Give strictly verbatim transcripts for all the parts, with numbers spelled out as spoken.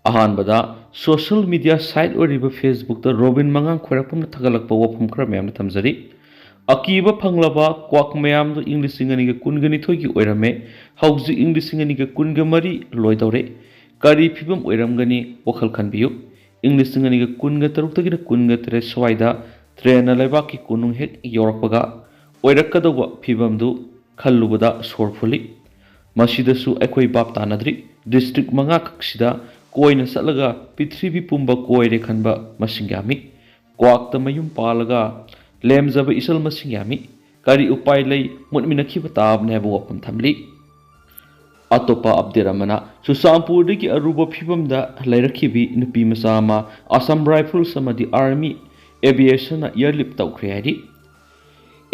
ꯑꯍꯥꯟꯕꯗ, social media side ꯑꯣꯏꯔꯤꯕ ꯐꯦꯁꯕꯨꯛꯇ ꯔꯣꯕꯤꯟ ꯃꯉꯥꯡ ꯈ꯭ꯋꯥꯏꯔꯥꯛꯄꯝꯅ ꯊꯥꯒꯠꯂꯛꯄ ꯋꯥꯐꯝ ꯈꯔ ꯃꯌꯥꯝꯅ ꯊꯝꯖꯔꯤ꯫ ꯑꯀꯤꯕ ꯐꯪꯂꯕ ꯀ꯭ꯋꯥꯛ ꯃꯌꯥꯝꯗꯨ ꯏꯪ ꯂꯤꯁꯤꯡ ꯑꯅꯤꯒ ꯀꯨꯟꯒ ꯅꯤꯊꯣꯏꯒꯤ ꯑꯣꯏꯔꯝꯃꯦ, ꯍꯧꯖꯤꯛ ꯏꯪ ꯂꯤꯁꯤꯡ ꯑꯅꯤꯒ ꯀꯨꯟꯒ ꯃꯔꯤ ꯂꯣꯏꯗꯧꯔꯦ꯫ ꯀꯔꯤ ꯐꯤꯕꯝ ꯑꯣꯏꯔꯝꯒꯅꯤ? ꯋꯥꯈꯜ ꯈꯟꯕꯤꯌꯨ꯫ ꯏꯪ ꯂꯤꯁꯤꯡ ꯑꯅꯤꯒ ꯀꯨꯟꯒ ꯇꯔꯨꯛꯇꯒꯤꯅ ꯀꯨꯟꯒ ꯇꯔꯦꯠ ꯁ꯭ꯋꯥꯏꯗ ꯇ꯭ꯔꯦꯟꯅ ꯂꯩꯕꯥꯛꯀꯤ ꯀꯣꯅꯨꯡ ꯍꯦꯛ ꯌꯧꯔꯛꯄꯒ ꯑꯣꯏꯔꯛꯀꯗꯧꯕ ꯐꯤꯕꯝꯗꯨ ꯈꯜꯂꯨꯕꯗ ꯁꯣꯔ ꯐꯨꯜꯂꯤ꯫ ꯃꯁꯤꯗꯁꯨ ꯑꯩꯈꯣꯏ ꯚꯥꯞ ꯇꯥꯅꯗ꯭ꯔꯤ꯫ ꯗꯤꯁꯇ꯭ꯔꯤꯛ ꯃꯉꯥ ꯈꯛꯁꯤꯗ ꯀꯣꯏꯅ ꯆꯠꯂꯒ ꯄ꯭ꯔꯤꯊꯤꯕꯤ ꯄꯨꯝꯕ ꯀꯣꯏꯔꯦ ꯈꯟꯕ ꯃꯁꯤꯡ ꯌꯥꯝꯃꯤ꯫ ꯀ꯭ꯋꯥꯛꯇ ꯃꯌꯨꯝ ꯄꯥꯜꯂꯒ ꯂꯦꯝꯖꯕ ꯏꯆꯜ ꯃꯁꯤꯡ ꯌꯥꯝꯃꯤ꯫ ꯀꯔꯤ ꯎꯄꯥꯏ ꯂꯩ? ꯃꯨꯠꯃꯤꯟꯅꯈꯤꯕ ꯇꯥꯕꯅꯤ ꯍꯥꯏꯕ ꯋꯥꯐꯝ ꯊꯝꯂꯤ꯫ ꯑꯇꯣꯞꯄ ꯑꯞꯗꯦꯠ ꯑꯃꯅ, ꯆꯨꯔꯆꯥꯟꯄꯨꯔꯗꯒꯤ ꯑꯔꯨꯕ ꯐꯤꯕꯝꯗ ꯂꯩꯔꯛꯈꯤꯕꯤ ꯅꯨꯄꯤ ꯃꯆꯥ ꯑꯃ ꯑꯁꯥꯝ ꯔꯥꯏꯐꯜꯁ ꯑꯃꯗꯤ ꯑꯥꯔꯃꯤ ꯑꯦꯚꯤꯌꯦꯁꯟꯅ ꯏꯌꯔꯂꯤꯐ ꯇꯧꯈ꯭ꯔꯦ ꯍꯥꯏꯔꯤ꯫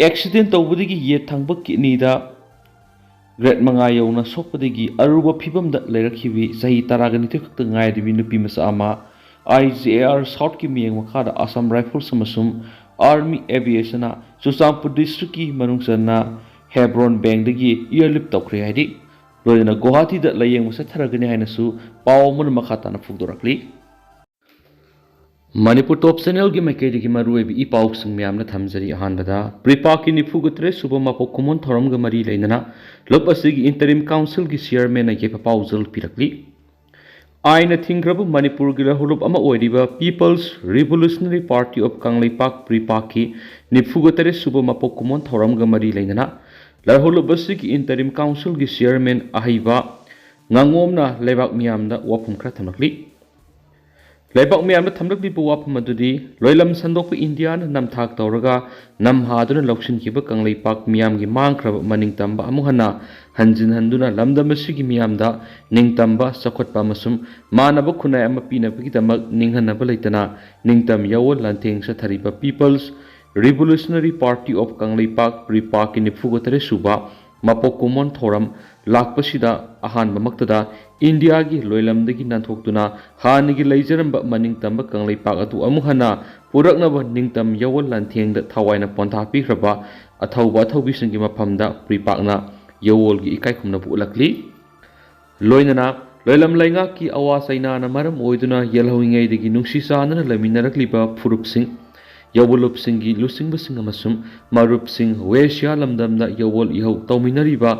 ꯑꯦꯛꯁꯤꯗꯦꯟ ꯇꯧꯕꯗꯒꯤ ꯌꯦꯠ ꯊꯪꯕ ꯀꯤꯠꯅꯤꯗ ꯒ꯭ꯔꯦꯗ ꯃꯉꯥ ꯌꯧꯅ ꯁꯣꯛꯄꯗꯒꯤ ꯑꯔꯨꯕ ꯐꯤꯕꯝꯗ ꯂꯩꯔꯛꯈꯤꯕꯤ ꯆꯍꯤ ꯇꯔꯥꯒ ꯅꯤꯊꯣꯏ ꯈꯛꯇ ꯉꯥꯏꯔꯤꯕꯤ ꯅꯨꯄꯤ ꯃꯆꯥ ꯑꯃ ꯑꯥꯏ ꯖꯤ ꯑꯦ ꯑꯥꯔ ꯁꯥꯎꯠꯀꯤ ꯃꯤꯠꯌꯦꯡ ꯃꯈꯥꯗ ꯑꯁꯥꯝ ꯔꯥꯏꯐꯜꯁ ꯑꯃꯁꯨꯡ ꯑꯥꯔꯃꯤ ꯑꯦꯚꯤꯌꯦꯁꯟꯅ ꯆꯨꯔꯆꯥꯟꯄꯨꯔ ꯗꯤꯁꯇ꯭ꯔꯤꯛꯀꯤ ꯃꯅꯨꯡ ꯆꯟꯅ ꯍꯦꯕ꯭ꯔꯣꯟ ꯕꯦꯡꯗꯒꯤ ꯏꯌꯔꯂꯤꯐ ꯇꯧꯈ꯭ꯔꯦ ꯍꯥꯏꯔꯤ꯫ ꯂꯣꯏꯅꯅ ꯒꯨꯋꯥꯍꯥꯇꯤꯗ ꯂꯥꯌꯦꯡꯕ ꯆꯠꯊꯔꯒꯅꯤ ꯍꯥꯏꯅꯁꯨ ꯄꯥꯎ ꯑꯃꯅ ꯃꯈꯥ ꯇꯥꯅ ꯐꯣꯡꯗꯣꯔꯛꯂꯤ꯫ ꯃꯅꯤꯄꯨꯔ ꯇꯣꯞ ꯆꯦꯅꯦꯜꯒꯤ ꯃꯥꯏꯀꯩꯗꯒꯤ ꯃꯔꯨꯑꯣꯏꯕ ꯏ ꯄꯥꯎꯁꯤꯡ ꯃꯌꯥꯝꯅ ꯊꯝꯖꯔꯤ꯫ ꯑꯍꯥꯟꯕꯗ, ꯄ꯭ꯔꯤꯄꯥꯛꯀꯤ ꯅꯤꯐꯨꯒ ꯇꯔꯦꯠ ꯁꯨꯕ ꯃꯄꯣꯛ ꯀꯨꯝꯑꯣꯟ ꯊꯧꯔꯝꯒ ꯃꯔꯤ ꯂꯩꯅꯅ ꯂꯨꯞ ꯑꯁꯤꯒꯤ ꯏꯟꯇꯔꯤꯝ ꯀꯥꯎꯟꯁꯤꯜꯒꯤ ꯆꯤꯌꯔꯃꯦꯟꯅ ꯌꯥꯏꯐ ꯄꯥꯎꯖꯦꯜ ꯄꯤꯔꯛꯂꯤ꯫ ꯑꯥꯏꯟꯅ ꯊꯤꯡꯈ꯭ꯔꯕ ꯃꯅꯤꯄꯨꯔꯒꯤ ꯂꯧꯍꯧꯂꯨꯞ ꯑꯃ ꯑꯣꯏꯔꯤꯕ People's Revolutionary Party of Kangleipak, ꯄ꯭ꯔꯤꯄꯥꯛꯀꯤ ꯅꯤꯐꯨꯒ ꯇꯔꯦꯠ ꯁꯨꯕ ꯃꯄꯣꯛ ꯀꯨꯝꯑꯣꯟ ꯊꯧꯔꯝꯒ ꯃꯔꯤ ꯂꯩꯅꯅ ꯂꯧꯍꯧꯂꯨꯞ ꯑꯁꯤꯒꯤ ꯏꯟꯇꯔꯤꯝ ꯀꯥꯎꯟꯁꯤꯜꯒꯤ ꯆꯤꯌꯔꯃꯦꯟ ꯑꯍꯩꯕ ꯉꯥꯉꯣꯝꯅ ꯂꯩꯕꯥꯛ ꯃꯤꯌꯥꯝꯗ ꯋꯥꯐꯝ ꯈꯔ ꯊꯝꯂꯛꯂꯤ꯫ ꯂꯩꯕꯥꯛ ꯃꯤꯌꯥꯝꯅ ꯊꯝꯂꯛꯂꯤꯕ ꯋꯥꯐꯝ ꯑꯗꯨꯗꯤ, ꯂꯣꯏꯂꯝ ꯁꯟꯗꯣꯛꯄ ꯏꯟꯗꯤꯌꯥꯅ ꯅꯝꯊꯥꯛ ꯇꯧꯔꯒ ꯅꯝꯍꯥꯗꯨꯅ ꯂꯧꯁꯤꯟꯈꯤꯕ ꯀꯪꯂꯩꯄꯥꯛ ꯃꯤꯌꯥꯝꯒꯤ ꯃꯥꯡꯈ꯭ꯔꯕ ꯃꯅꯤꯡꯇꯝꯕ ꯑꯃꯨꯛ ꯍꯟꯅ ꯍꯟꯖꯤꯟ ꯍꯟꯗꯨꯅ ꯂꯝꯗꯝ ꯑꯁꯤꯒꯤ ꯃꯤꯌꯥꯝꯗ ꯅꯤꯡꯇꯝꯕ, ꯆꯥꯎꯈꯠꯄ ꯑꯃꯁꯨꯡ ꯃꯥꯟꯅꯕ ꯈꯨꯟꯅꯥꯏ ꯑꯃ ꯄꯤꯅꯕꯒꯤꯗꯃꯛ ꯅꯤꯡꯍꯟꯅꯕ ꯂꯩꯇꯅ ꯅꯤꯡꯇꯝ ꯌꯥꯑꯣꯜ ꯂꯥꯟꯊꯦꯡ ꯆꯠꯊꯔꯤꯕ People's Revolutionary Party of Kangleipak, ꯄ꯭ꯔꯤꯄꯥꯛꯀꯤ ꯅꯤꯐꯨꯒ ꯇꯔꯦꯠ ꯁꯨꯕ ꯃꯄꯣꯛ ꯀꯨꯝꯑꯣꯟ ꯊꯧꯔꯝ ꯂꯥꯛꯄꯁꯤꯗ ꯑꯍꯥꯟꯕꯃꯛꯇꯗ ꯏꯟꯗꯤꯌꯥꯒꯤ ꯂꯣꯏꯂꯝꯗꯒꯤ ꯅꯥꯟꯊꯣꯛꯇꯨꯅ ꯍꯥꯟꯅꯒꯤ ꯂꯩꯖꯔꯝꯕ ꯃꯅꯤꯡꯇꯝꯕ ꯀꯪꯂꯩꯄꯥꯛ ꯑꯗꯨ ꯑꯃꯨꯛ ꯍꯟꯅ ꯄꯨꯔꯛꯅꯕ ꯅꯤꯡꯇꯝ ꯌꯥꯑꯣꯜ ꯂꯥꯟꯊꯦꯡꯗ ꯊꯋꯥꯏꯅ ꯄꯣꯟꯊꯥ ꯄꯤꯈ꯭ꯔꯕ ꯑꯊꯧꯕ ꯑꯊꯧꯕꯤꯁꯤꯡꯒꯤ ꯃꯐꯝꯗ ꯄ꯭ꯔꯤꯄꯥꯛꯅ ꯌꯥꯑꯣꯜꯒꯤ ꯏꯀꯥꯏ ꯈꯨꯝꯅꯕ ꯎꯠꯂꯛꯂꯤ꯫ ꯂꯣꯏꯅꯅ ꯂꯣꯏꯂꯝ ꯂꯩꯉꯥꯛꯀꯤ ꯑꯋꯥ ꯆꯩꯅꯥꯅ ꯃꯔꯝ ꯑꯣꯏꯗꯨꯅ ꯌꯦꯜꯍꯧꯔꯤꯉꯩꯗꯒꯤ ꯅꯨꯡꯁꯤ ꯆꯥꯟꯅꯅ ꯂꯩꯃꯤꯟꯅꯔꯛꯂꯤꯕ ꯐꯨꯔꯨꯞꯁꯤꯡ, ꯌꯧꯕꯂꯨꯞꯁꯤꯡꯒꯤ ꯂꯨꯆꯤꯡꯕꯁꯤꯡ ꯑꯃꯁꯨꯡ ꯃꯔꯨꯞꯁꯤꯡ ꯋꯦꯁꯤꯌꯥ ꯂꯝꯗꯝꯗ ꯌꯧꯋꯣꯜ ꯏꯍꯧ ꯇꯧꯃꯤꯟꯅꯔꯤꯕ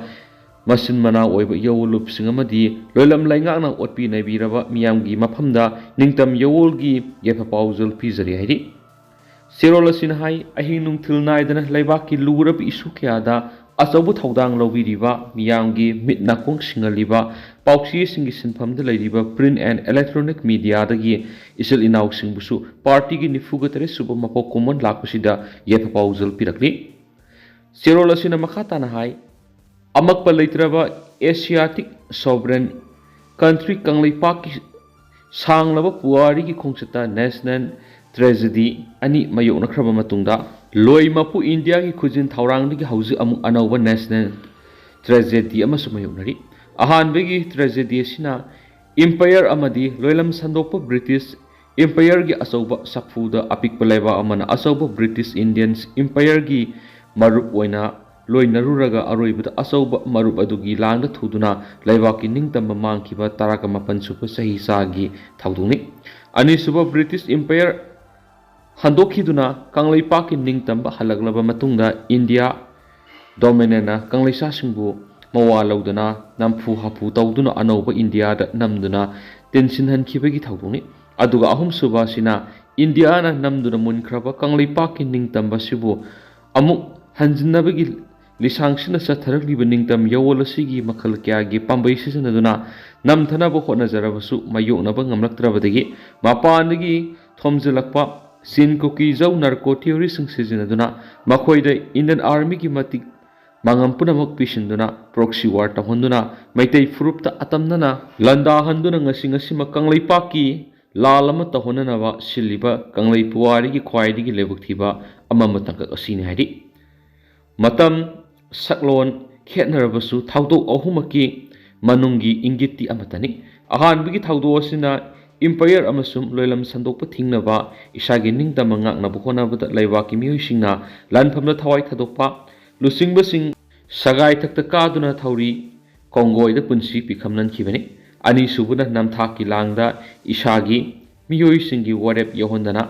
ꯃꯆꯤꯟ ꯃꯅꯥꯎ ꯑꯣꯏꯕ ꯌꯧꯋꯣꯜꯂꯨꯞꯁꯤꯡ ꯑꯃꯗꯤ ꯂꯣꯏꯂꯝ ꯂꯩꯉꯥꯛꯅ ꯑꯣꯠꯄꯤ ꯅꯩꯕꯤꯔꯕ ꯃꯤꯌꯥꯝꯒꯤ ꯃꯐꯝꯗ ꯅꯤꯡꯇꯝ ꯌꯧꯋꯣꯜꯒꯤ ꯌꯥꯏꯐ ꯄꯥꯎꯖꯦꯜ ꯄꯤꯖꯔꯤ ꯍꯥꯏꯔꯤ꯫ ꯆꯦꯔꯣꯜ ꯑꯁꯤꯅ ꯍꯥꯏ, ꯑꯍꯤꯡ ꯅꯨꯡꯊꯤꯜ ꯅꯥꯏꯗꯅ ꯂꯩꯕꯥꯛꯀꯤ ꯂꯨꯔꯕ ꯏꯁꯨ ꯀꯌꯥꯗ ꯑꯆꯧꯕ ꯊꯧꯗꯥꯡ ꯂꯧꯕꯤꯔꯤꯕ, ꯃꯤꯌꯥꯝꯒꯤ ꯃꯤꯠ ꯅꯥꯀꯣꯡ ꯁꯤꯡꯍꯜꯂꯤꯕ ꯄꯥꯎꯆꯦꯁꯤꯡꯒꯤ ꯁꯤꯟꯐꯝꯗ ꯂꯩꯔꯤꯕ print and electronic mediaꯗꯒꯤ ꯏꯆꯤꯜ ꯏꯅꯥꯎꯁꯤꯡꯕꯨꯁꯨ ꯄꯥꯔꯇꯤꯒꯤ ꯅꯤꯐꯨꯒ ꯇꯔꯦꯠ ꯁꯨꯕ ꯃꯄꯣꯛ ꯀꯨꯝꯑꯣꯟ ꯂꯥꯛꯄꯁꯤꯗ ꯌꯥꯏꯐ ꯄꯥꯎꯖꯦꯜ ꯄꯤꯔꯛꯂꯤ꯫ ꯆꯦꯔꯣꯜ ꯑꯁꯤꯅ ꯃꯈꯥ ꯇꯥꯅ ꯍꯥꯏ, ꯑꯃꯛꯄ ꯂꯩꯇ꯭ꯔꯕ Asiatic sovereign country ꯀꯪꯂꯩꯄꯥꯛꯀꯤ ꯁꯥꯡꯂꯕ ꯄꯨꯋꯥꯔꯤꯒꯤ ꯈꯣꯡꯆꯠꯇ national tragedy ꯑꯅꯤ ꯃꯥꯌꯣꯛꯅꯈ꯭ꯔꯕ ꯃꯇꯨꯡꯗ, ꯂꯣꯏ ꯃꯄꯨ ꯏꯟꯗꯤꯌꯥꯒꯤ ꯈꯨꯖꯤꯟ ꯊꯧꯔꯥꯡꯗꯒꯤ ꯍꯧꯖꯤꯛ ꯑꯃꯨꯛ ꯑꯅꯧꯕ national tragedy ꯑꯃꯁꯨ ꯃꯥꯌꯣꯛꯅꯔꯤ꯫ ꯑꯍꯥꯟꯕꯒꯤ tragedy ꯑꯁꯤꯅ empire ꯑꯃꯗꯤ ꯂꯣꯏꯂꯝ ꯁꯟꯗꯣꯛꯄ British empireꯒꯤ ꯑꯆꯧꯕ ꯁꯥꯐꯨꯗ ꯑꯄꯤꯛꯄ ꯂꯩꯕꯥꯛ ꯑꯃꯅ ꯑꯆꯧꯕ British Indian empireꯒꯤ ꯃꯔꯨꯞ ꯑꯣꯏꯅ ꯂꯣꯏꯅꯔꯨꯔꯒ ꯑꯔꯣꯏꯕꯗ ꯑꯆꯧꯕ ꯃꯔꯨꯞ ꯑꯗꯨꯒꯤ ꯂꯥꯡꯗ ꯊꯨꯗꯨꯅ ꯂꯩꯕꯥꯛꯀꯤ ꯅꯤꯡꯇꯝꯕ ꯃꯥꯡꯈꯤꯕ ꯇꯔꯥꯒ ꯃꯥꯄꯟ ꯁꯨꯕ ꯆꯍꯤꯆꯥꯒꯤ ꯊꯧꯗꯣꯛꯅꯤ꯫ ꯑꯅꯤꯁꯨꯕ British Empire ꯍꯟꯗꯣꯛꯈꯤꯗꯨꯅ ꯀꯪꯂꯩꯄꯥꯛꯀꯤ ꯅꯤꯡꯇꯝꯕ ꯍꯜꯂꯛꯂꯕ ꯃꯇꯨꯡꯗ ꯏꯟꯗꯤꯌꯥ Dominionna ꯀꯪꯂꯩꯁꯥꯁꯤꯡꯕꯨ ꯃꯋꯥ ꯂꯧꯗꯅ ꯅꯝꯐꯨ ꯍꯥꯐꯨ ꯇꯧꯗꯨꯅ ꯑꯅꯧꯕ ꯏꯟꯗꯤꯌꯥꯗ ꯅꯝꯗꯨꯅ ꯇꯤꯟꯁꯤꯟꯍꯟꯈꯤꯕꯒꯤ ꯊꯧꯗꯣꯛꯅꯤ꯫ ꯑꯗꯨꯒ ꯑꯍꯨꯝꯁꯨꯕ ꯑꯁꯤꯅ ꯏꯟꯗꯤꯌꯥꯅ ꯅꯝꯗꯨꯅ ꯃꯨꯟꯈ꯭ꯔꯕ ꯀꯪꯂꯩꯄꯥꯛꯀꯤ ꯅꯤꯡꯇꯝꯕꯁꯤꯕꯨ ꯑꯃꯨꯛ ꯍꯟꯖꯤꯟꯅꯕꯒꯤ ꯂꯤꯁꯥꯡꯁꯤꯟꯅ ꯆꯠꯊꯔꯛꯂꯤꯕ ꯅꯤꯡꯇꯝ ꯌꯧꯋꯣꯜ ꯑꯁꯤꯒꯤ ꯃꯈꯜ ꯀꯌꯥꯒꯤ ꯄꯥꯝꯕꯩ ꯁꯤꯖꯤꯟꯅꯗꯨꯅ ꯅꯝꯊꯅꯕ ꯍꯣꯠꯅꯖꯔꯕꯁꯨ ꯃꯥꯌꯣꯛꯅꯕ ꯉꯝꯂꯛꯇ꯭ꯔꯕꯗꯒꯤ ꯃꯄꯥꯟꯗꯒꯤ ꯊꯣꯝꯖꯤꯜꯂꯛꯄ ꯆꯤꯟ ꯀꯨꯀꯤ ꯖꯧ narco terroristꯁꯤꯡ ꯁꯤꯖꯤꯟꯅꯗꯨꯅ ꯃꯈꯣꯏꯗ Indian Armyꯒꯤ ꯃꯇꯤꯛ ꯃꯉꯝ ꯄꯨꯝꯅꯃꯛ ꯄꯤꯁꯤꯟꯗꯨꯅ proxy war ꯇꯧꯍꯟꯗꯨꯅ ꯃꯩꯇꯩ ꯐꯨꯔꯨꯞꯇ ꯑꯇꯝꯅꯅ ꯂꯥꯟꯗꯥꯍꯟꯗꯨꯅ ꯉꯁꯤ ꯉꯁꯤꯃꯛ ꯀꯪꯂꯩꯄꯥꯛꯀꯤ ꯂꯥꯜ ꯑꯃ ꯇꯧꯍꯟꯅꯅꯕ ꯁꯤꯜꯂꯤꯕ ꯀꯪꯂꯩ ꯄꯨꯋꯥꯔꯤꯒꯤ ꯈ꯭ꯋꯥꯏꯗꯒꯤ ꯂꯥꯏꯕꯛ ꯊꯤꯕ ꯑꯃꯝꯕ ꯇꯥꯡꯀꯛ ꯑꯁꯤꯅꯤ ꯍꯥꯏꯔꯤ꯫ ꯃꯇꯝ, ꯁꯛꯂꯣꯟ ꯈꯦꯠꯅꯔꯕꯁꯨ ꯊꯧꯗꯣꯛ ꯑꯍꯨꯝꯃꯛꯀꯤ ꯃꯅꯨꯡꯒꯤ ꯏꯪꯒꯤꯠꯇꯤ ꯑꯃꯠꯇꯅꯤ꯫ ꯑꯍꯥꯟꯕꯒꯤ ꯊꯧꯗꯣꯛ ꯑꯁꯤꯅ empire ꯑꯃꯁꯨꯡ ꯂꯣꯏꯂꯝ ꯁꯟꯗꯣꯛꯄ ꯊꯤꯡꯅꯕ ꯏꯁꯥꯒꯤ ꯅꯤꯡꯇꯝꯕ ꯉꯥꯛꯅꯕ ꯍꯣꯠꯅꯕꯗ ꯂꯩꯕꯥꯛꯀꯤ ꯃꯤꯑꯣꯏꯁꯤꯡꯅ ꯂꯥꯟꯐꯝꯗ ꯊꯋꯥꯏ ꯊꯥꯗꯣꯛꯄ, ꯂꯨꯆꯤꯡꯕꯁꯤꯡ ꯁꯒꯥꯏ ꯊꯛꯇ ꯀꯥꯗꯨꯅ ꯊꯧꯔꯤ ꯀꯣꯡꯒꯣꯏꯗ ꯄꯨꯟꯁꯤ ꯄꯤꯈꯝꯅꯟꯈꯤꯕꯅꯤ꯫ ꯑꯅꯤꯁꯨꯕꯅ ꯅꯝꯊꯥꯛꯀꯤ ꯂꯥꯡꯗ ꯏꯁꯥꯒꯤ ꯃꯤꯑꯣꯏꯁꯤꯡꯒꯤ ꯋꯥꯔꯦꯞ ꯌꯧꯍꯟꯗꯅ,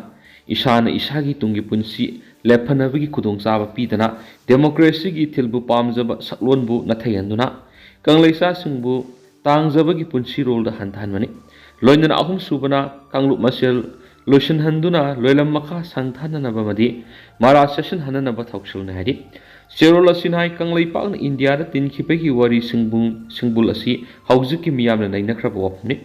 ꯏꯁꯥꯅ ꯏꯁꯥꯒꯤ ꯇꯨꯡꯒꯤ ꯄꯨꯟꯁꯤ ꯂꯦꯞꯍꯟꯅꯕꯒꯤ ꯈꯨꯗꯣꯡꯆꯥꯕ ꯄꯤꯗꯅ, ꯗꯦꯃꯣꯀ꯭ꯔꯦꯁꯤꯒꯤ ꯏꯊꯤꯜꯕꯨ ꯄꯥꯝꯖꯕ ꯁꯛꯂꯣꯟꯕꯨ ꯅꯥꯊꯩꯍꯟꯗꯨꯅ, ꯀꯪꯂꯩꯁꯥꯁꯤꯡꯕꯨ ꯇꯥꯡꯖꯕꯒꯤ ꯄꯨꯟꯁꯤꯔꯣꯜꯗ ꯍꯟꯊꯍꯟꯕꯅꯤ꯫ ꯂꯣꯏꯅꯅ ꯑꯍꯨꯝꯁꯨꯕꯅ ꯀꯥꯡꯂꯨꯞ ꯃꯁꯦꯜ ꯂꯣꯏꯁꯤꯟꯍꯟꯗꯨꯅ ꯂꯣꯏꯂꯝ ꯃꯈꯥ ꯁꯪꯊꯅꯅꯕ ꯑꯃꯗꯤ ꯃꯔꯥ ꯆꯦꯠꯁꯤꯟꯍꯟꯅꯅꯕ ꯊꯧꯁꯤꯜꯅꯤ ꯍꯥꯏꯔꯤ꯫ ꯆꯦꯔꯣꯜ ꯑꯁꯤꯅ ꯍꯥꯏ, ꯀꯪꯂꯩꯄꯥꯛꯅ ꯏꯟꯗꯤꯌꯥꯗ ꯇꯤꯟꯈꯤꯕꯒꯤ ꯋꯥꯔꯤ ꯁꯤꯡꯕꯨꯡ-, ꯁꯤꯡꯕꯨꯜ ꯑꯁꯤ ꯍꯧꯖꯤꯛꯀꯤ ꯃꯤꯌꯥꯝꯅ ꯅꯩꯅꯈ꯭ꯔꯕ ꯋꯥꯐꯝꯅꯤ꯫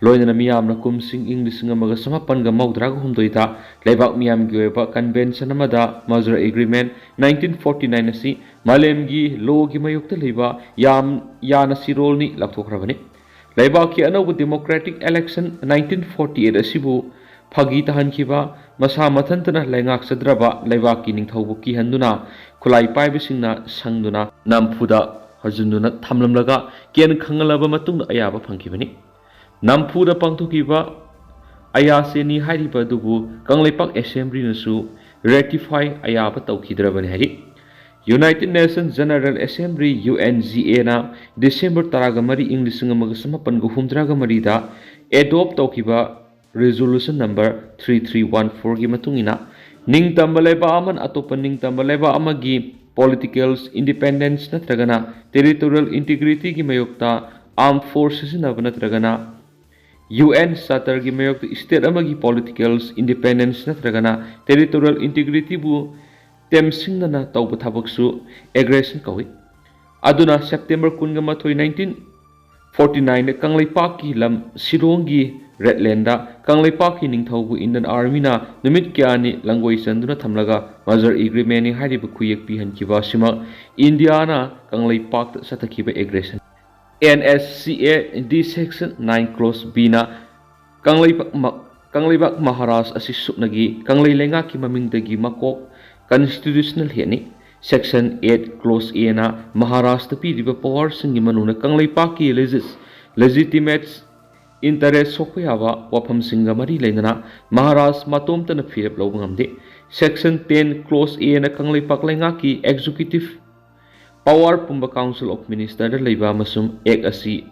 ꯂꯣꯏꯅꯅ ꯃꯤꯌꯥꯝꯅ ꯀꯨꯝꯁꯤꯡ ꯏꯪ ꯂꯤꯁꯤꯡ ꯑꯃꯒ ꯆꯃꯥꯄꯟꯒ ꯃꯧꯗ꯭ꯔꯥꯒ ꯍꯨꯝꯗꯣꯏꯗ ꯂꯩꯕꯥꯛ ꯃꯤꯌꯥꯝꯒꯤ ꯑꯣꯏꯕ convention ꯑꯃꯗ Merger Agreement nineteen forty nine ꯑꯁꯤ ꯃꯥꯂꯦꯝꯒꯤ lawꯒꯤ ꯃꯥꯌꯣꯛꯇ ꯂꯩꯕ ꯌꯥꯝ ꯌꯥꯅ ꯆꯦꯔꯣꯜꯅꯤ ꯂꯥꯎꯊꯣꯛꯈ꯭ꯔꯕꯅꯤ꯫ ꯂꯩꯕꯥꯛꯀꯤ ꯑꯅꯧꯕ democratic election nineteen forty eight ꯑꯁꯤꯕꯨ ꯐꯥꯒꯤ ꯇꯥꯍꯟꯈꯤꯕ, ꯃꯁꯥ ꯃꯊꯟꯇꯅ ꯂꯩꯉꯥꯛꯆꯗ꯭ꯔꯕ ꯂꯩꯕꯥꯛꯀꯤ ꯅꯤꯡꯊꯧꯕꯨ ꯀꯤꯍꯟꯗꯨꯅ ꯈꯨꯠꯂꯥꯏ ꯄꯥꯏꯕꯁꯤꯡꯅ ꯁꯪꯗꯨꯅ ꯅꯝꯐꯨꯗ ꯍꯟꯖꯤꯟꯗꯨꯅ ꯊꯝꯂꯝꯂꯒ ꯀꯦꯟ ꯈꯪꯍꯜꯂꯕ ꯃꯇꯨꯡꯗ ꯑꯌꯥꯕ ꯐꯪꯈꯤꯕꯅꯤ꯫ ꯅꯝꯐꯨꯗ ꯄꯥꯡꯊꯣꯛꯈꯤꯕ ꯑꯌꯥꯁꯦꯅꯤ ꯍꯥꯏꯔꯤꯕ ꯑꯗꯨꯕꯨ ꯀꯪꯂꯩꯄꯥꯛ assemblyꯅꯁꯨ ratify ꯑꯌꯥꯕ ꯇꯧꯈꯤꯗ꯭ꯔꯕꯅꯤ ꯍꯥꯏꯔꯤ꯫ United Nations General Assembly, UNGAꯅ December ꯇꯔꯥꯒ ꯃꯔꯤ ꯏꯪ ꯂꯤꯁꯤꯡ ꯑꯃꯒ ꯆꯃꯥꯄꯟꯒ ꯍꯨꯝꯗ꯭ꯔꯥꯒ ꯃꯔꯤꯗ adopt ꯇꯧꯈꯤꯕ resolution number three three one fourꯒꯤ ꯃꯇꯨꯡ ꯏꯟꯅ, ꯅꯤꯡꯇꯝꯕ ꯂꯩꯕꯥꯛ ꯑꯃꯅ ꯑꯇꯣꯞꯄ ꯅꯤꯡꯇꯝꯕ ꯂꯩꯕꯥꯛ ꯑꯃꯒꯤ political independence ꯅꯠꯇ꯭ꯔꯒꯅ territorial integrityꯒꯤ ꯃꯥꯌꯣꯛꯇ armed force ꯁꯤꯖꯤꯟꯅꯕ ꯅꯠꯇ꯭ꯔꯒꯅ UN Charterꯒꯤ ꯃꯥꯌꯣꯛꯇ state ꯑꯃꯒꯤ political independence ꯅꯠꯇ꯭ꯔꯒꯅ territorial integrityꯕꯨ ꯇꯦꯝꯁꯤꯡꯅꯅ ꯇꯧꯕ ꯊꯕꯛꯁꯨ aggression ꯀꯧꯏ꯫ ꯑꯗꯨꯅ September ꯀꯨꯟꯒ ꯃꯥꯊꯣꯏ nineteen forty nineꯗ ꯀꯪꯂꯩꯄꯥꯛꯀꯤ ꯂꯝ ꯁꯤꯂꯣꯡꯒꯤ ꯔꯦꯗꯂꯦꯟꯗ ꯀꯪꯂꯩꯄꯥꯛꯀꯤ ꯅꯤꯡꯊꯧꯕꯨ Indian Armyꯅ ꯅꯨꯃꯤꯠ ꯀꯌꯥꯅꯤ ꯂꯪꯒꯣꯏ ꯆꯟꯗꯨꯅ ꯊꯝꯂꯒ Merger Agreementꯅꯤ ꯍꯥꯏꯔꯤꯕ ꯈꯨꯌꯦꯛ ꯄꯤꯍꯟꯈꯤꯕ ꯑꯁꯤꯃꯛ ꯏꯟꯗꯤꯌꯥꯅ ꯀꯪꯂꯩꯄꯥꯛꯇ ꯆꯠꯊꯈꯤꯕ aggression꯫ NSCA D section nine clause Bꯅ Kangleipak ꯃ-, ꯀꯪꯂꯩꯄꯥꯛ ꯃꯍꯥꯔꯥꯖ ꯑꯁꯤ ꯁꯨꯞꯅꯒꯤ ꯀꯪꯂꯩ ꯂꯩꯉꯥꯛꯀꯤ ꯃꯃꯤꯡꯗꯒꯤ ꯃꯀꯣꯛ constitutional headꯅꯤ꯫ Section eight clause Aꯅ ꯃꯍꯥꯔꯥꯖꯇ ꯄꯤꯔꯤꯕ powerꯁꯤꯡꯒꯤ ꯃꯅꯨꯡꯗ ꯀꯪꯂꯩꯄꯥꯛꯀꯤ legis-, legitimate interest ꯁꯣꯛꯄ ꯌꯥꯕ ꯋꯥꯐꯝꯁꯤꯡꯒ ꯃꯔꯤ ꯂꯩꯅꯅ ꯃꯍꯥꯔꯥꯖ ꯃꯇꯣꯝꯇꯅ ꯐꯤꯔꯦꯞ ꯂꯧꯕ ꯉꯝꯗꯦ꯫ Section ten clause Aꯅ ꯀꯪꯂꯩꯄꯥꯛ ꯂꯩꯉꯥꯛꯀꯤ executive power ꯄꯨꯝꯕ Council of Ministerꯗ ꯂꯩꯕ ꯑꯃꯁꯨꯡ act ꯑꯁꯤ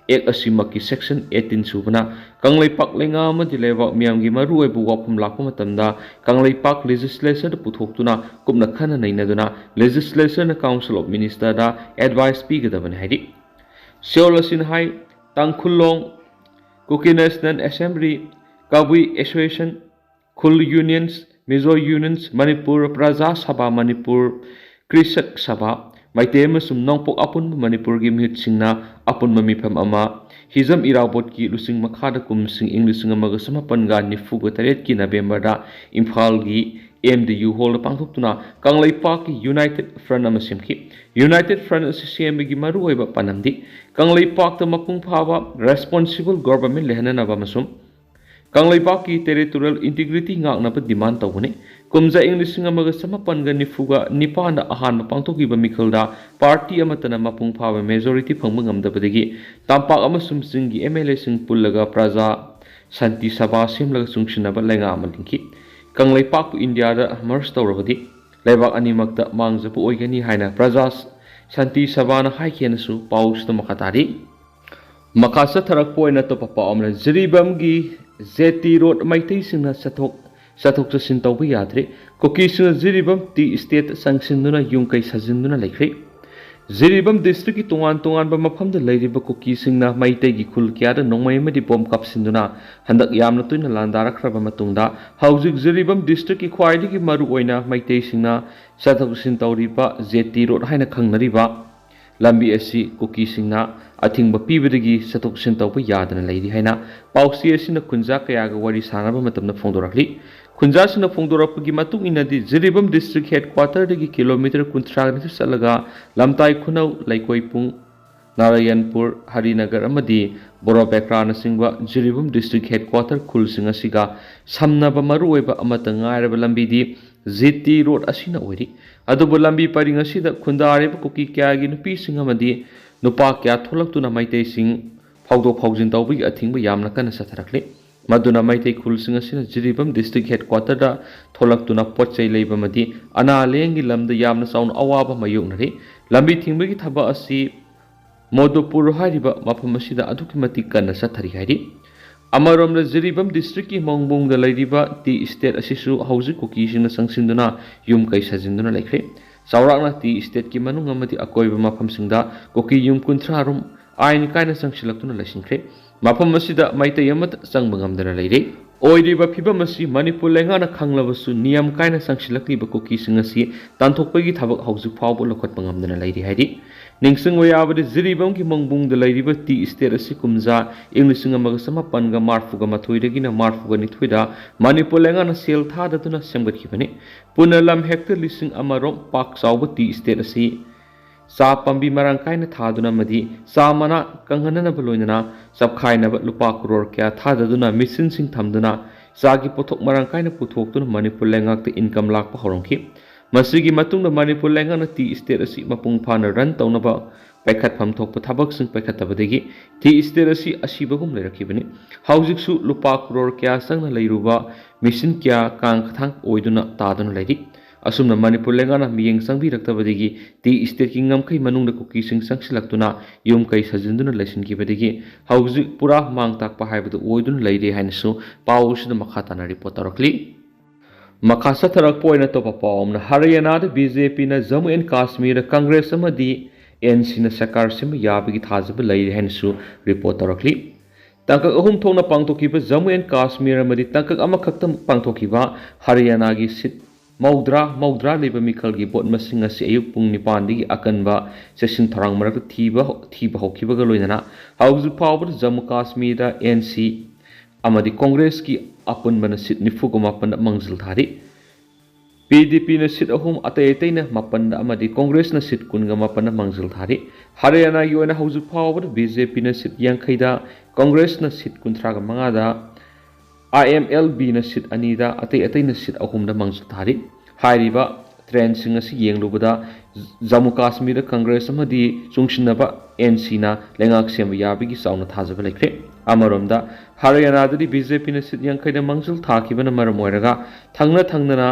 ꯑꯦꯛ ꯑꯁꯤꯃꯛꯀꯤ ꯁꯦꯛꯁꯟ ꯑꯩꯠꯇꯤꯟ ꯁꯨꯕꯅ ꯀꯪꯂꯩꯄꯥꯛ ꯂꯩꯉꯥꯛ ꯑꯃꯗꯤ ꯂꯩꯕꯥꯛ ꯃꯤꯌꯥꯝꯒꯤ ꯃꯔꯨꯑꯣꯏꯕ ꯋꯥꯐꯝ ꯂꯥꯛꯄ ꯃꯇꯝꯗ ꯀꯪꯂꯩꯄꯥꯛ ꯂꯦꯖꯤꯁꯂꯦꯆꯔꯗ ꯄꯨꯊꯣꯛꯇꯨꯅ ꯀꯨꯞꯅ ꯈꯟꯅ ꯅꯩꯅꯗꯨꯅ ꯂꯦꯖꯤꯁꯂꯦꯆꯔꯅ ꯀꯥꯎꯟꯁꯤꯜ ꯑꯣꯐ ꯃꯤꯅꯤꯁꯇꯔꯗ ꯑꯦꯗꯚꯥꯏꯁ ꯄꯤꯒꯗꯕꯅꯤ ꯍꯥꯏꯔꯤ꯫ ꯁꯤꯑꯣꯜ ꯑꯁꯤꯅ ꯍꯥꯏ, ꯇꯥꯡꯈꯨꯜꯂꯣꯡ, ꯀꯨꯀꯤ ꯅꯦꯁꯅꯦꯜ ꯑꯦꯁꯦꯝꯕ꯭ꯂꯤ, ꯀꯕꯨꯏ ꯑꯦꯁꯣꯁꯤꯌꯦꯁꯟ, ꯈꯨꯜ ꯌꯨꯅꯤꯌꯟꯁ, ꯃꯤꯖꯣ ꯌꯨꯅꯤꯌꯟꯁ, ꯃꯅꯤꯄꯨꯔ ꯄ꯭ꯔꯖꯥ ꯁꯚꯥ, ꯃꯅꯤꯄꯨꯔ ꯀ꯭ꯔꯤꯁꯛ ꯁꯚꯥ, ꯃꯩꯇꯩ ꯑꯃꯁꯨꯡ ꯅꯣꯡꯄꯣꯛ ꯑꯄꯨꯟꯕ ꯃꯅꯤꯄꯨꯔꯒꯤ ꯃꯤꯍꯨꯠꯁꯤꯡꯅ ꯑꯄꯨꯟꯕ ꯃꯤꯐꯝ ꯑꯃ ꯍꯤꯖꯝ ꯏꯔꯥꯕꯣꯠꯀꯤ ꯂꯨꯆꯤꯡ ꯃꯈꯥꯗ ꯀꯨꯝꯁꯤꯡ ꯏꯪ ꯂꯤꯁꯤꯡ ꯑꯃꯒ ꯆꯃꯥꯄꯟꯒ ꯅꯤꯐꯨꯒ ꯇꯔꯦꯠꯀꯤ ꯅꯕꯦꯝꯕꯔꯗ ꯏꯝꯐꯥꯜꯒꯤ ꯑꯦꯝ ꯗꯤ ꯌꯨ ꯍꯣꯜꯗ ꯄꯥꯡꯊꯣꯛꯇꯨꯅ ꯀꯪꯂꯩꯄꯥꯛꯀꯤ ꯌꯨꯅꯥꯏꯇꯦꯗ ꯐ꯭ꯔꯟꯠ ꯑꯃ ꯁꯦꯝꯈꯤ꯫ ꯌꯨꯅꯥꯏꯇꯦꯗ ꯐ꯭ꯔꯟꯠ ꯑꯁꯤ ꯁꯦꯝꯕꯒꯤ ꯃꯔꯨꯑꯣꯏꯕ ꯄꯥꯟꯗꯝꯗꯤ ꯀꯪꯂꯩꯄꯥꯛꯇ ꯃꯄꯨꯡ ꯐꯥꯕ ꯔꯦꯁꯄꯣꯟꯁꯤꯕꯜ ꯒꯣꯚꯔꯟꯃꯦꯟꯠ ꯂꯩꯍꯟꯅꯅꯕ ꯑꯃꯁꯨꯡ ꯀꯪꯂꯩꯄꯥꯛꯀꯤ ꯇꯦꯔꯤꯇꯣꯔꯤꯌꯦꯜ ꯏꯟꯇꯤꯒ꯭ꯔꯤꯇꯤ ꯉꯥꯛꯅꯕ ꯗꯤꯃꯥꯟ ꯇꯧꯕꯅꯤ꯫ ꯀꯨꯝꯖꯥ ꯏꯪ ꯂꯤꯁꯤꯡ ꯑꯃꯒ ꯆꯃꯥꯄꯟꯒ ꯅꯤꯐꯨꯒ ꯅꯤꯄꯥꯟꯗ ꯑꯍꯥꯟꯕ ꯄꯥꯡꯊꯣꯛꯈꯤꯕ ꯃꯤꯈꯜꯗ ꯄꯥꯔꯇꯤ ꯑꯃꯠꯇꯅ ꯃꯄꯨꯡ ꯐꯥꯕ ꯃꯦꯖꯣꯔꯤꯇꯤ ꯐꯪꯕ ꯉꯝꯗꯕꯗꯒꯤ ꯇꯝꯄꯥꯛ ꯑꯃꯁꯨꯡ ꯆꯤꯡꯒꯤ ꯑꯦꯝ ꯑꯦꯜ ꯑꯦꯁꯤꯡ ꯄꯨꯜꯂꯒ ꯄ꯭ꯔꯖꯥ ꯁꯥꯟꯇꯤ ꯁꯚꯥ ꯁꯦꯝꯂꯒ ꯆꯨꯡꯁꯤꯟꯅꯕ ꯂꯩꯉꯥꯛ ꯑꯃ ꯂꯤꯡꯈꯤ꯫ ꯀꯪꯂꯩꯄꯥꯛꯄꯨ ꯏꯟꯗꯤꯌꯥꯗ ꯃꯔꯖ ꯇꯧꯔꯕꯗꯤ ꯂꯩꯕꯥꯛ ꯑꯅꯤꯃꯛꯇ ꯃꯥꯡꯖꯕ ꯑꯣꯏꯒꯅꯤ ꯍꯥꯏꯅ ꯄ꯭ꯔꯖꯥ ꯁꯥꯟꯇꯤ ꯁꯚꯥꯅ ꯍꯥꯏꯈꯤ ꯍꯥꯏꯅꯁꯨ ꯄꯥꯎꯁꯤꯗ ꯃꯈꯥ ꯇꯥꯔꯤ꯫ ꯃꯈꯥ ꯆꯠꯊꯔꯛꯄ ꯑꯣꯏꯅ ꯑꯇꯣꯞꯄ ꯄꯥꯎ ꯑꯃꯅ ꯖꯤꯔꯤꯕꯥꯝꯒꯤ ꯖꯦ ꯇꯤ ꯔꯣꯗ ꯃꯩꯇꯩꯁꯤꯡꯅ ꯆꯠꯊꯣꯛ ꯆꯠꯊꯣꯛ ꯆꯠꯁꯤꯟ ꯇꯧꯕ ꯌꯥꯗ꯭ꯔꯦ꯫ ꯀꯨꯀꯤꯁꯤꯡꯅ ꯖꯤꯔꯤꯕꯥꯝ ꯇꯤ ꯏꯁꯇꯦꯠꯇ ꯆꯪꯁꯤꯟꯗꯨꯅ ꯌꯨꯝ ꯀꯩ ꯁꯥꯖꯤꯟꯗꯨꯅ ꯂꯩꯈ꯭ꯔꯦ꯫ ꯖꯤꯔꯤꯕꯥꯝ ꯗꯤꯁꯇ꯭ꯔꯤꯛꯀꯤ ꯇꯣꯉꯥꯟ ꯇꯣꯉꯥꯟꯕ ꯃꯐꯝꯗ ꯂꯩꯔꯤꯕ ꯀꯨꯀꯤꯁꯤꯡꯅ ꯃꯩꯇꯩꯒꯤ ꯈꯨꯜ ꯀꯌꯥꯗ ꯅꯣꯡꯃꯩ ꯑꯃꯗꯤ ꯕꯣꯝ ꯀꯥꯞꯁꯤꯟꯗꯨꯅ ꯍꯟꯗꯛ ꯌꯥꯝꯅ ꯇꯣꯏꯅ ꯂꯥꯟꯗꯥꯔꯛꯈ꯭ꯔꯕ ꯃꯇꯨꯡꯗ ꯍꯧꯖꯤꯛ ꯖꯤꯔꯤꯕꯥꯝ ꯗꯤꯁꯇ꯭ꯔꯤꯛꯀꯤ ꯈ꯭ꯋꯥꯏꯗꯒꯤ ꯃꯔꯨꯑꯣꯏꯅ ꯃꯩꯇꯩꯁꯤꯡꯅ ꯆꯠꯊꯣꯛ ꯆꯠꯁꯤꯟ ꯇꯧꯔꯤꯕ ꯖꯦ ꯇꯤ ꯔꯣꯗ ꯍꯥꯏꯅ ꯈꯪꯅꯔꯤꯕ ꯂꯝꯕꯤ ꯑꯁꯤ ꯀꯨꯀꯤꯁꯤꯡꯅ ꯑꯊꯤꯡꯕ ꯄꯤꯕꯗꯒꯤ ꯆꯠꯊꯣꯛ ꯆꯠꯁꯤꯟ ꯇꯧꯕ ꯌꯥꯗꯅ ꯂꯩꯔꯤ ꯍꯥꯏꯅ ꯄꯥꯎꯆꯦ ꯑꯁꯤꯅ ꯈꯨꯟꯖꯥ ꯀꯌꯥꯒ ꯋꯥꯔꯤ ꯁꯥꯟꯅꯕ ꯃꯇꯝꯗ ꯐꯣꯡꯗꯣꯔꯛꯂꯤ꯫ ꯈꯨꯟꯖꯥꯁꯤꯡꯅ ꯐꯣꯡꯗꯣꯔꯛꯄꯒꯤ ꯃꯇꯨꯡ ꯏꯟꯅꯗꯤ ꯖꯤꯔꯤꯕꯥꯝ ꯗꯤꯁꯇ꯭ꯔꯤꯛ ꯍꯦꯗ ꯀ꯭ꯋꯥꯇꯔꯗꯒꯤ ꯀꯤꯂꯣꯃꯤꯇꯔ ꯀꯨꯟꯊ꯭ꯔꯥ ꯅꯤꯊꯣꯏ ꯆꯠꯂꯒ ꯂꯝꯇꯥꯏ ꯈꯨꯅꯧ, ꯂꯩꯀꯣꯏꯄꯨꯡ, ꯅꯥꯔꯥꯌꯟꯄꯨꯔ, ꯍꯔꯤꯅꯒꯔ ꯑꯃꯗꯤ ꯕꯣꯔꯣꯕꯦꯀ꯭ꯔꯥꯅꯆꯤꯡꯕ ꯖꯤꯔꯤꯕꯥꯝ ꯗꯤꯁꯇ꯭ꯔꯤꯛ ꯍꯦꯗ ꯀ꯭ꯋꯥꯇꯔ ꯈꯨꯜꯁꯤꯡ ꯑꯁꯤꯒ ꯁꯝꯅꯕ ꯃꯔꯨꯑꯣꯏꯕ ꯑꯃꯠꯇ ꯉꯥꯏꯔꯕ ꯂꯝꯕꯤꯗꯤ ꯖꯤ ꯇꯤ ꯔꯣꯗ ꯑꯁꯤꯅ ꯑꯣꯏꯔꯤ꯫ ꯑꯗꯨꯕꯨ ꯂꯝꯕꯤ ꯄꯔꯤꯡ ꯑꯁꯤꯗ ꯈꯨꯟꯗꯥꯔꯤꯕ ꯀꯨꯀꯤ ꯀꯌꯥꯒꯤ ꯅꯨꯄꯤꯁꯤꯡ ꯑꯃꯗꯤ ꯅꯨꯄꯥ ꯀꯌꯥ ꯊꯣꯛꯂꯛꯇꯨꯅ ꯃꯩꯇꯩꯁꯤꯡ ꯐꯥꯎꯗꯣꯛ ꯐꯥꯎꯖꯤꯟ ꯇꯧꯕꯒꯤ ꯑꯊꯤꯡꯕ ꯌꯥꯝꯅ ꯀꯟꯅ ꯆꯠꯊꯔꯛꯂꯤ꯫ ꯃꯗꯨꯅ ꯃꯩꯇꯩ ꯈꯨꯜꯁꯤꯡ ꯑꯁꯤꯅ ꯖꯤꯔꯤꯕꯥꯝ ꯗꯤꯁꯇ꯭ꯔꯤꯛ ꯍꯦꯗ ꯀ꯭ꯋꯥꯇꯔꯗ ꯊꯣꯛꯂꯛꯇꯨꯅ ꯄꯣꯠ ꯆꯩ ꯂꯩꯕ ꯑꯃꯗꯤ ꯑꯅꯥ ꯂꯥꯌꯦꯡꯒꯤ ꯂꯝꯗ ꯌꯥꯝꯅ ꯆꯥꯎꯅ ꯑꯋꯥꯕ ꯃꯥꯌꯣꯛꯅꯔꯤ꯫ ꯂꯝꯕꯤ ꯊꯤꯡꯕꯒꯤ ꯊꯕꯛ ꯑꯁꯤ ꯃꯣꯗꯨꯄꯨꯔ ꯍꯥꯏꯔꯤꯕ ꯃꯐꯝ ꯑꯁꯤꯗ ꯑꯗꯨꯛꯀꯤ ꯃꯇꯤꯛ ꯀꯟꯅ ꯆꯠꯊꯔꯤ ꯍꯥꯏꯔꯤ꯫ ꯑꯃꯔꯣꯝꯗ ꯖꯤꯔꯤꯕꯥꯝ ꯗꯤꯁꯇ꯭ꯔꯤꯛꯀꯤ ꯃꯣꯡꯕꯣꯡꯗ ꯂꯩꯔꯤꯕ ꯇꯤ ꯏꯁꯇꯦꯠ ꯑꯁꯤꯁꯨ ꯍꯧꯖꯤꯛ ꯀꯨꯀꯤꯁꯤꯡꯅ ꯆꯪꯁꯤꯟꯗꯨꯅ ꯌꯨꯝ ꯀꯩ ꯁꯥꯖꯤꯟꯗꯨꯅ ꯂꯩꯈ꯭ꯔꯦ꯫ ꯆꯥꯎꯔꯥꯛꯅ ꯇꯤ ꯏꯁꯇꯦꯠꯀꯤ ꯃꯅꯨꯡ ꯑꯃꯗꯤ ꯑꯀꯣꯏꯕ ꯃꯐꯝꯁꯤꯡꯗ ꯀꯨꯀꯤ ꯌꯨꯝ ꯀꯨꯟꯊ꯭ꯔꯥ ꯔꯣꯝ ꯑꯥꯏꯟ ꯀꯥꯏꯅ ꯆꯪꯁꯤꯜꯂꯛꯇꯨꯅ ꯂꯩꯁꯤꯟꯈ꯭ꯔꯦ꯫ ꯃꯐꯝ ꯑꯁꯤꯗ ꯃꯩꯇꯩ ꯑꯃꯠꯇ ꯆꯪꯕ ꯉꯝꯗꯅ ꯂꯩꯔꯦ꯫ ꯑꯣꯏꯔꯤꯕ ꯐꯤꯕꯝ ꯑꯁꯤ ꯃꯅꯤꯄꯨꯔ ꯂꯩꯉꯥꯛꯅ ꯈꯪꯂꯕꯁꯨ ꯅꯤꯌꯝ ꯀꯥꯏꯅ ꯆꯪꯁꯤꯜꯂꯛꯂꯤꯕ ꯀꯨꯀꯤꯁꯤꯡ ꯑꯁꯤ ꯇꯥꯟꯊꯣꯛꯄꯒꯤ ꯊꯕꯛ ꯍꯧꯖꯤꯛ ꯐꯥꯎꯕ ꯂꯧꯈꯠꯄ ꯉꯝꯗꯅ ꯂꯩꯔꯤ ꯍꯥꯏꯔꯤ꯫ ꯅꯤꯡꯁꯤꯡꯕ ꯌꯥꯕꯗꯤ ꯖꯤꯔꯤꯕꯥꯝꯒꯤ ꯃꯣꯡꯕꯣꯡꯗ ꯂꯩꯔꯤꯕ ꯇꯤ ꯏꯁꯇꯦꯠ ꯑꯁꯤ ꯀꯨꯝꯖꯥ ꯏꯪ ꯂꯤꯁꯤꯡ ꯑꯃꯒ ꯆꯃꯥꯄꯟꯒ ꯃꯔꯐꯨꯒ ꯃꯥꯊꯣꯏꯗꯒꯤꯅ ꯃꯔꯐꯨꯒ ꯅꯤꯊꯣꯏꯗ ꯃꯅꯤꯄꯨꯔ ꯂꯩꯉꯥꯛꯅ ꯁꯦꯜ ꯊꯥꯗꯗꯨꯅ ꯁꯦꯝꯒꯠꯈꯤꯕꯅꯤ꯫ ꯄꯨꯟꯅ ꯂꯝ ꯍꯦꯛꯇꯔ ꯂꯤꯁꯤꯡ ꯑꯃꯔꯣꯝ ꯄꯥꯛ ꯆꯥꯎꯕ ꯇꯤ ꯏꯁꯇꯦꯠ ꯑꯁꯤ ꯆꯥ ꯄꯥꯝꯕꯤ ꯃꯔꯥꯡ ꯀꯥꯏꯅ ꯊꯥꯗꯨꯅ ꯑꯃꯗꯤ ꯆꯥ ꯃꯅꯥ ꯀꯪꯍꯟꯅꯅꯕ ꯂꯣꯏꯅꯅ ꯆꯞꯈꯥꯏꯅꯕ ꯂꯨꯄꯥ ꯀ꯭ꯔꯣꯔ ꯀꯌꯥ ꯊꯥꯗꯗꯨꯅ ꯃꯦꯆꯤꯟꯁꯤꯡ ꯊꯝꯗꯨꯅ ꯆꯥꯒꯤ ꯄꯣꯠꯊꯣꯛ ꯃꯔꯥꯡ ꯀꯥꯏꯅ ꯄꯨꯊꯣꯛꯇꯨꯅ ꯃꯅꯤꯄꯨꯔ ꯂꯩꯉꯥꯛꯇ ꯏꯟꯀꯝ ꯂꯥꯛꯄ ꯍꯧꯔꯝꯈꯤ꯫ ꯃꯁꯤꯒꯤ ꯃꯇꯨꯡꯗ ꯃꯅꯤꯄꯨꯔ ꯂꯩꯉꯥꯛꯅ ꯇꯤ ꯏꯁꯇꯦꯠ ꯑꯁꯤ ꯃꯄꯨꯡ ꯐꯥꯅ ꯔꯟ ꯇꯧꯅꯕ ꯄꯥꯏꯈꯠꯐꯝ ꯊꯣꯛꯄ ꯊꯕꯛꯁꯤꯡ ꯄꯥꯏꯈꯠꯇꯕꯗꯒꯤ ꯇꯤ ꯏꯁꯇꯦꯠ ꯑꯁꯤ ꯑꯁꯤꯕꯒꯨꯝ ꯂꯩꯔꯛꯈꯤꯕꯅꯤ꯫ ꯍꯧꯖꯤꯛꯁꯨ ꯂꯨꯄꯥ ꯀ꯭ꯔꯣꯔ ꯀꯌꯥ ꯆꯪꯅ ꯂꯩꯔꯨꯕ ꯃꯦꯆꯤꯟ ꯀꯌꯥ ꯀꯥꯡ ꯈꯊꯥꯡ ꯑꯣꯏꯗꯨꯅ ꯇꯥꯗꯨꯅ ꯂꯩꯔꯤ꯫ ꯑꯁꯨꯝꯅ ꯃꯅꯤꯄꯨꯔ ꯂꯩꯉꯥꯛꯅ ꯃꯤꯠꯌꯦꯡ ꯆꯪꯕꯤꯔꯛꯇꯕꯗꯒꯤ ꯇꯤ ꯏꯁꯇꯦꯠꯀꯤ ꯉꯝꯈꯩ ꯃꯅꯨꯡꯗ ꯀꯨꯀꯤꯁꯤꯡ ꯆꯪꯁꯤꯜꯂꯛꯇꯨꯅ ꯌꯨꯝ ꯀꯩ ꯁꯥꯖꯤꯟꯗꯨꯅ ꯂꯩꯁꯤꯟꯈꯤꯕꯗꯒꯤ ꯍꯧꯖꯤꯛ ꯄꯨꯔꯥ ꯃꯥꯡ ꯇꯥꯛꯄ ꯍꯥꯏꯕꯗꯨ ꯑꯣꯏꯗꯨꯅ ꯂꯩꯔꯦ ꯍꯥꯏꯅꯁꯨ ꯄꯥꯎ ꯑꯁꯤꯗ ꯃꯈꯥ ꯇꯥꯅ ꯔꯤꯄꯣꯔꯠ ꯇꯧꯔꯛꯂꯤ꯫ ꯃꯈꯥ ꯆꯠꯊꯔꯛꯄ ꯑꯣꯏꯅ ꯑꯇꯣꯞꯄ ꯄꯥꯎ ꯑꯃꯅ, ꯍꯔꯤꯌꯥꯅꯥꯗ ꯕꯤ ꯖꯦ ꯄꯤꯅ ꯖꯝꯃꯨ ꯑꯦꯟ ꯀꯥꯁꯃꯤꯔꯗ ꯀꯪꯒ꯭ꯔꯦꯁ ꯑꯃꯗꯤ ꯑꯦꯟ ꯁꯤꯅ ꯁꯔꯀꯥꯔ ꯁꯦꯝꯕ ꯌꯥꯕꯒꯤ ꯊꯥꯖꯕ ꯂꯩꯔꯦ ꯍꯥꯏꯅꯁꯨ ꯔꯤꯄꯣꯔꯠ ꯇꯧꯔꯛꯂꯤ꯫ ꯇꯥꯡꯀꯛ ꯑꯍꯨꯝ ꯊꯣꯛꯅ ꯄꯥꯡꯊꯣꯛꯈꯤꯕ ꯖꯝꯃꯨ ꯑꯦꯟ ꯀꯥꯁꯃꯤꯔ ꯑꯃꯗꯤ ꯇꯥꯡꯀꯛ ꯑꯃꯈꯛꯇ ꯄꯥꯡꯊꯣꯛꯈꯤꯕ ꯍꯔꯤꯌꯥꯅꯥꯒꯤ ꯁꯤꯠ ꯃꯧꯗ꯭ꯔꯥ, ꯃꯧꯗ꯭ꯔꯥ ꯂꯩꯕ ꯃꯤꯈꯜꯒꯤ ꯚꯣꯠ ꯃꯁꯤꯡ ꯑꯁꯤ ꯑꯌꯨꯛ ꯄꯨꯡ ꯅꯤꯄꯥꯟꯗꯒꯤ ꯑꯀꯟꯕ ꯆꯦꯛꯁꯤꯟ ꯊꯧꯔꯥꯡ ꯃꯔꯛꯇ ꯊꯤꯕ, ꯊꯤꯕ ꯍꯧꯈꯤꯕꯒ ꯂꯣꯏꯅꯅ ꯍꯧꯖꯤꯛ ꯐꯥꯎꯕꯗ ꯖꯝꯃꯨ ꯀꯥꯁꯃꯤꯔꯗ ꯑꯦꯟ ꯁꯤ ꯑꯃꯗꯤ ꯀꯣꯡꯒ꯭ꯔꯦꯁꯀꯤ ꯑꯄꯨꯟꯕꯅ ꯁꯤꯠ ꯅꯤꯐꯨꯒ ꯃꯥꯄꯟꯗ ꯃꯥꯡꯖꯤꯜ ꯊꯥꯔꯤ꯫ ꯄꯤ ꯗꯤ ꯄꯤꯅ ꯁꯤꯠ ꯑꯍꯨꯝ, ꯑꯇꯩ ꯑꯇꯩꯅ ꯃꯥꯄꯟꯗ ꯑꯃꯗꯤ ꯀꯣꯡꯒ꯭ꯔꯦꯁꯅ ꯁꯤꯠ ꯀꯨꯟꯒ ꯃꯥꯄꯟꯗ ꯃꯥꯡꯖꯤꯜ ꯊꯥꯔꯤ꯫ ꯍꯔꯤꯌꯥꯅꯥꯒꯤ ꯑꯣꯏꯅ ꯍꯧꯖꯤꯛ ꯐꯥꯎꯕꯗ ꯕꯤ ꯖꯦ ꯄꯤꯅ ꯁꯤꯠ ꯌꯥꯡꯈꯩꯗ, ꯀꯣꯡꯒ꯭ꯔꯦꯁꯅ ꯁꯤꯠ ꯀꯨꯟꯊ꯭ꯔꯥꯒ ꯃꯉꯥꯗ, ꯑꯥꯏ ꯑꯦꯝ ꯑꯦꯜ ꯕꯤꯅ ꯁꯤꯠ ꯑꯅꯤꯗ, ꯑꯇꯩ ꯑꯇꯩꯅ ꯁꯤꯠ ꯑꯍꯨꯝꯗ ꯃꯥꯡꯖꯤꯜ ꯊꯥꯔꯤ꯫ ꯍꯥꯏꯔꯤꯕ ꯇ꯭ꯔꯦꯟꯁꯤꯡ ꯑꯁꯤ ꯌꯦꯡꯂꯨꯕꯗ ꯖꯝꯃꯨ ꯀꯥꯁꯃꯤꯔꯗ ꯀꯪꯒ꯭ꯔꯦꯁ ꯑꯃꯗꯤ ꯆꯨꯡꯁꯤꯟꯅꯕ ꯑꯦꯟ ꯁꯤꯅ ꯂꯩꯉꯥꯛ ꯁꯦꯝꯕ ꯌꯥꯕꯒꯤ ꯆꯥꯎꯅ ꯊꯥꯖꯕ ꯂꯩꯈ꯭ꯔꯦ꯫ ꯑꯃꯔꯣꯝꯗ ꯍꯔꯤꯌꯥꯅꯥꯗꯗꯤ ꯕꯤ ꯖꯦ ꯄꯤꯅ ꯁꯤꯠ ꯌꯥꯡꯈꯩꯗ ꯃꯥꯡꯖꯤꯜ ꯊꯥꯈꯤꯕꯅ ꯃꯔꯝ ꯑꯣꯏꯔꯒ ꯊꯪꯅ ꯊꯪꯅꯅ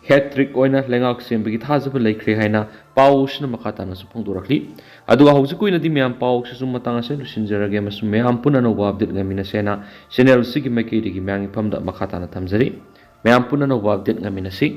ꯍꯦꯠ ꯇ꯭ꯔꯤꯛ ꯑꯣꯏꯅ ꯂꯩꯉꯥꯛ ꯁꯦꯝꯕꯒꯤ ꯊꯥꯖꯕ ꯂꯩꯈ꯭ꯔꯦ ꯍꯥꯏꯅ ꯄꯥꯎꯁꯤꯅ ꯃꯈꯥ ꯇꯥꯅꯁꯨ ꯐꯣꯡꯗꯣꯔꯛꯂꯤ꯫ ꯑꯗꯨꯒ ꯍꯧꯖꯤꯛꯀꯤ ꯑꯣꯏꯅꯗꯤ ꯃꯌꯥꯝ ꯄꯥꯎꯁꯤꯁꯨ ꯃꯇꯥꯡ ꯑꯁꯤꯗ ꯂꯣꯏꯁꯤꯟꯖꯔꯒꯦ ꯑꯃꯁꯨꯡ ꯃꯌꯥꯝ ꯄꯨꯟꯅ ꯑꯅꯧꯕ ꯑꯞꯗꯦꯠ ꯉꯥꯏꯃꯤꯟꯅꯁꯦꯅ ꯆꯦꯅꯦꯜꯁꯤꯒꯤ ꯃꯥꯏꯀꯩꯗꯒꯤ ꯃꯌꯥꯝꯒꯤ ꯐꯝꯗ ꯃꯈꯥ ꯇꯥꯅ ꯊꯝꯖꯔꯤ꯫ ꯃꯌꯥꯝ ꯄꯨꯟꯅ ꯑꯅꯧꯕ ꯑꯞꯗꯦꯠ ꯉꯥꯏꯃꯤꯟꯅꯁꯤ꯫